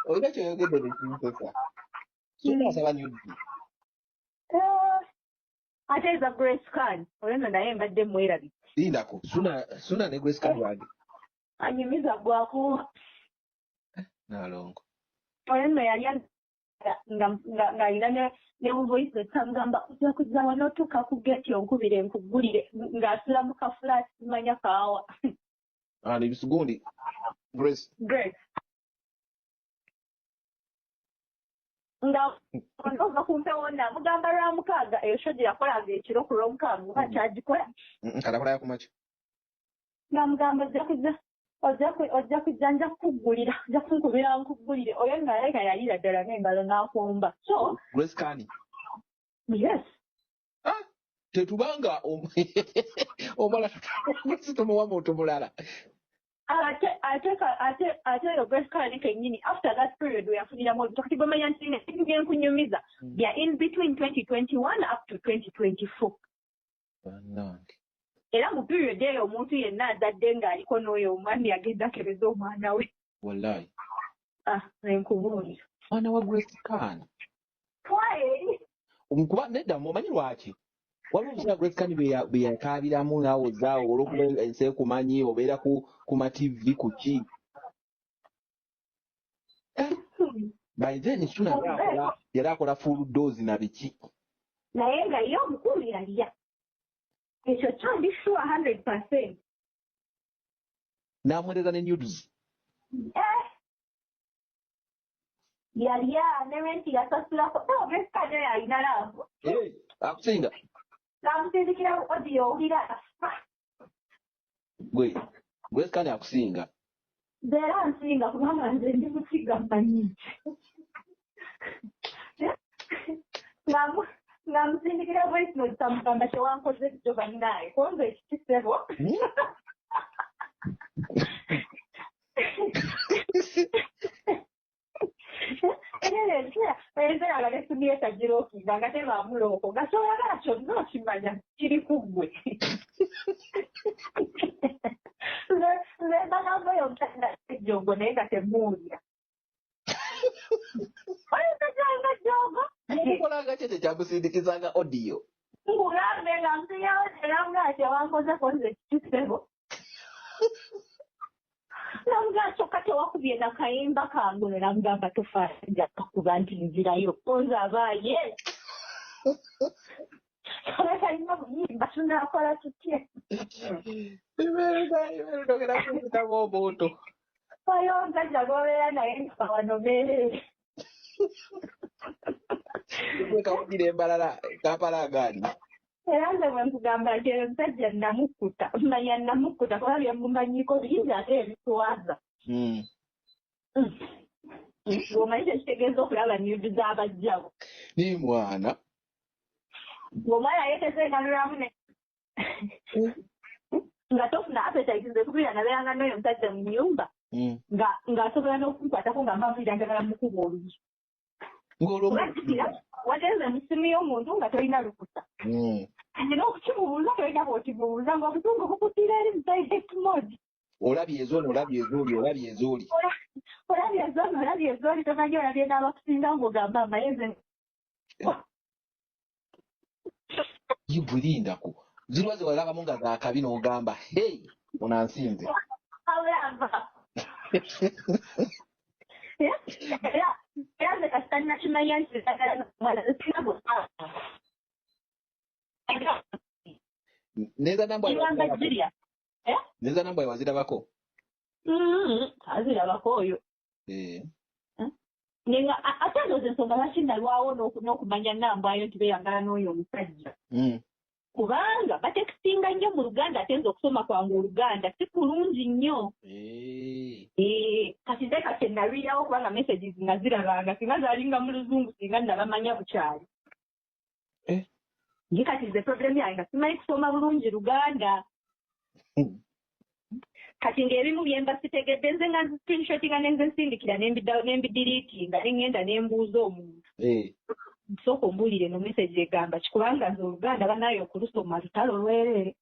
Olina kyoyogedde nekinsesa. Suna asaba nudes. Ate eza Grace Khan, oyo nno naye mbadde mwerabidde. Lindako, Suna ne Grace Khan bange. Anyumiza gwako. Nalongo. Oyo nno yali ng'alina ne voice etangamba ojja kujja wano otuuka ku gate onkubire nkuggulire, ng'asula mu kafulaati simanya kaawa. Ani bisugundi Grace. Grace. Nga ova ku mpewo namugamba Lwamukaaga, eyo show gye yakolanga ekiro ku Lwomukaaga oba kyagikola. Kalakola yakumakya. Namugamba ojja kujja ojja kujja nja kukuggulira, nja kunkubira nkuggulire. Oyo nno alabika yalira ddala n'engalo n'akomba. So Grace Khan. Yes. Ah, tetubanga omala tumuwa muntu mulala. Ate oyo Grace Khan kennyini after that period we yafuniramu olubuto, kati bwemanya nti ebintu bye nkunyumiza bya in between 2021 up to 2024. Bannange. Era mu period eyo omuntu yenna azadde ng'aliko n'oyo omwami agenda akebeza omwana we. Wallahi. Ah, nkubuulira. Mwana wa Grace Khan. Twaye. Kuba nedda omanyi lwaki? Waliwo omusajja Grace Khan bye yakaabiramu n'awozaawo olw'okuba ensi ekumanyi obeera ku ma TV ku ki. By then Suna yali akola full dose na biki. Naye nga ye omukulu yalya. Ekyo kyo ndi sure 100%. N'amuweereza ne nudes. Yalya ne rent yasasulako. No, Grace Khan oyo alina love. Akusinga. Namusindikira audio owulira afa. Gwe, Grace Khan akusinga. Nze era nsinga kubanga nze ndi mukiga mmanyi. Ng'amusindikira voice note amugamba kyewankoze jjo bannaaye konze ekiti ssebo. Era nga n'essimu ye tagirookinga nga tebaamulooko nga ky'oyagala kyonna okimanya kiri ku ggwe. Nze mbagamba oyo omusajja ejjoogo naye nga temuwulira. Oyo omusajja alina ejjoogo. Mukolanga ki ekyo kyamusindikizanga audio? Nkugambe nga nsinyawo era kyewankoze konze ekiti ssebo. Namugamba kyokka tewakubye na kayimba kange ono, namugamba tofaayo nja kukuba nti nzirayo konze abaaye. Kaba talina buyimba tunaakola tutya? Ibeera kuzitamu omuntu. Oyo omusajja gw'obeera naye nga wano beereere. Gwe kawugira embalala Kampala agaali. Era nze bwe nkugamba nti oyo omusajja namukkuta, mmanya namukkuta kuba bye mmumanyiiko bingi ate ebiswaza. Ng'omanyi kye kitegeeza okulaba nude z'abajjabo. Ni mwana. Ng'omwana yeeteze engalulamu ne nga tofuna appetite, nze kubira nabeeranga n'oyo omusajja mu nnyumba ng'asobola n'okunkwatako nga mba mpulira njagala mukuba oluyi. Ng'olwo Olwajjukira wagenze mu ssimu y'omuntu nga tolina lukusa. Nina okukimubuuza tolina bw'okimubuuza ng'obusungu bukutira eri mu silent mode. Olabye ezono, olabye ezooli, olabye ezooli. Olabye ezono, olabye ezooli, tomanyi olabye n'abakusinga ng'ogamba amayeze. Yibulindako. Zirwa ze walabamu nga za kabi n'ogamba, hey, ono ansinze. Awulava. Era nze kasita nakimanya nti njagala omwana, sirina gwe. Neza nambwa Ibanga zirya. Neza nambwa wazirabako? Azirabako oyo. Nenga ate ndowooza ensonga lwaki nalwawo n'okumanya Nambwayo nti beeyagala n'oyo omusajja. Kubanga batekisinga nnyo mu Luganda, ate nze okusoma kwange Oluganda si kulungi nnyo. Kati nze kati nalwirawo kubanga messages nazirabanga, singa zaalinga mu Luzungu singa nabamanya bukyali. Ye kati nze problem yange nga simanyi kusoma bulungi Luganda. Kati ng'ebimu bye mba sitegedde nze nga screenshotinga ne nze nsindikira n'embidiriitinga ne ŋŋenda ne mbuuza omuntu. Nsooka ombuulire no message egamba ki, kubanga nze Oluganda bannaaye okulusoma lutalo lwereere.